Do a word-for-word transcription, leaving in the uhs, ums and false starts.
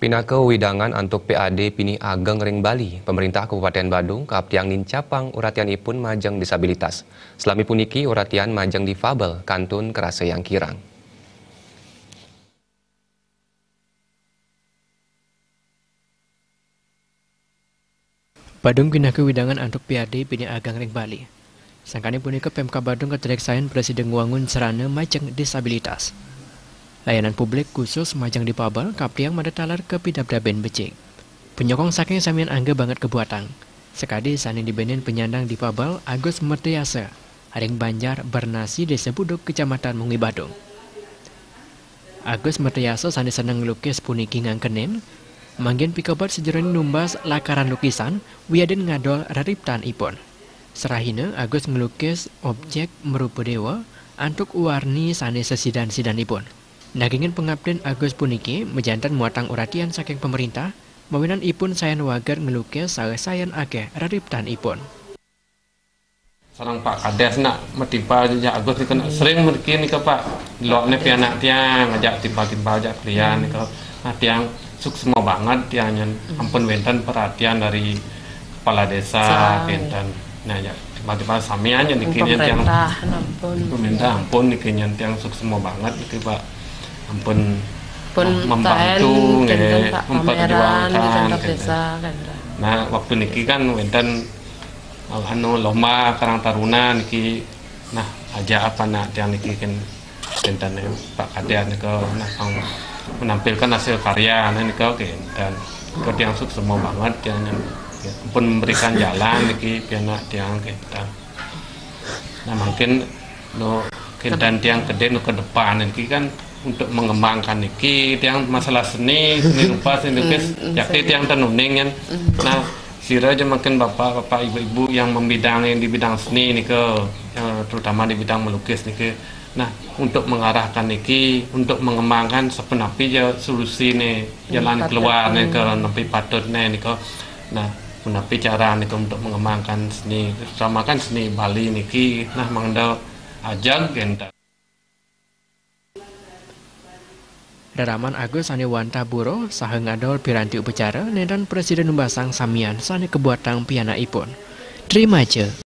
Pinaka wewidangan antuk P A D pinih ageng ring Bali, Pemerintah Kabupaten Badung kaaptiang nincapang uratianipun majeng disabilitas. Salami puniki uratian majeng difabel kantun karasayang kirang. Badung pinaka wewidangan antuk P A D pinih ageng ring Bali. Sangkaning punika Pemkab Badung katreksain prasida ngwangun sarana majeng disabilitas. Layanan publik khusus majeng difabel kaaptiang mangda taler kapidabdabin becik. Panyokong saking samian angga banget kabuatang. Sakadi sane dibenin penyandang difabel Agus Mertayasa ring Banjar Bernasi, Desa Buduk, Kecamatan Mungwi, Badung. Agus Mertayasa sane seneng nglukis puniki ngangkenin, manggihin pikobet sajeroning numbas lakaran lukisan wiadin ngadol reriptanipun. Sarahina Agus nglukis objek marupa dewa antuk warni sane sasidan-sidanipun. Nangingin pangaptin Agus puniki majanten muatang uratian saking pamerintah, mawinan ipun sayan wagéd nglukis saha sayan akéh reriptanipun. Sareng Pak Kades nak matimpal ja Agus nika nak sering mriki nika, Pak. Delokne pianak tiang ajak timpal-timpal ajak kelian nika. Nah, tiang suksma banget tiang nyen ampun wénten perhatian dari kepala desa kénten. Nah, ya timpal-timpal samian nyen niki nyen tiang pemerintah ampun niki nyen tiang suksma banget niki, Pak. Ampun pun nah, membantu nggih, memperjuangkan desa kan. Nah, waktu niki kan wénten anu lomba Karang Taruna niki. Nah, aja apa nak tiang niki kan wénten Pak Kades nika nah pang menampilkan hasil karya nah nika kénten. Nika tiang suksma banget tiang pun memberikan jalan niki pianak tiang kénten. Nah, mungkin no kénten tiang kedé no ke depan niki kan untuk mengembangkan niki tiang masalah seni, seni rupa, seni lukis, yakti tiang ten uning kan. Nah, sira aja mungkin bapak-bapak, ibu-ibu yang membidangi di bidang seni nika, eh, terutama di bidang melukis niki. Nah, untuk mengarahkan niki, untuk mengembangkan sepenapi ja solusi ne, jalan keluar ne ke nepi patut ne nika. Nah, menapi cara nika untuk mengembangkan seni, terutama kan seni Bali niki. Nah, mangda ajak kénten. Reraman Agus sane wantah buruh saha ngadol piranti upacara nenten prasida numbasang samian sane kabuatang pianakipun. Trima ja.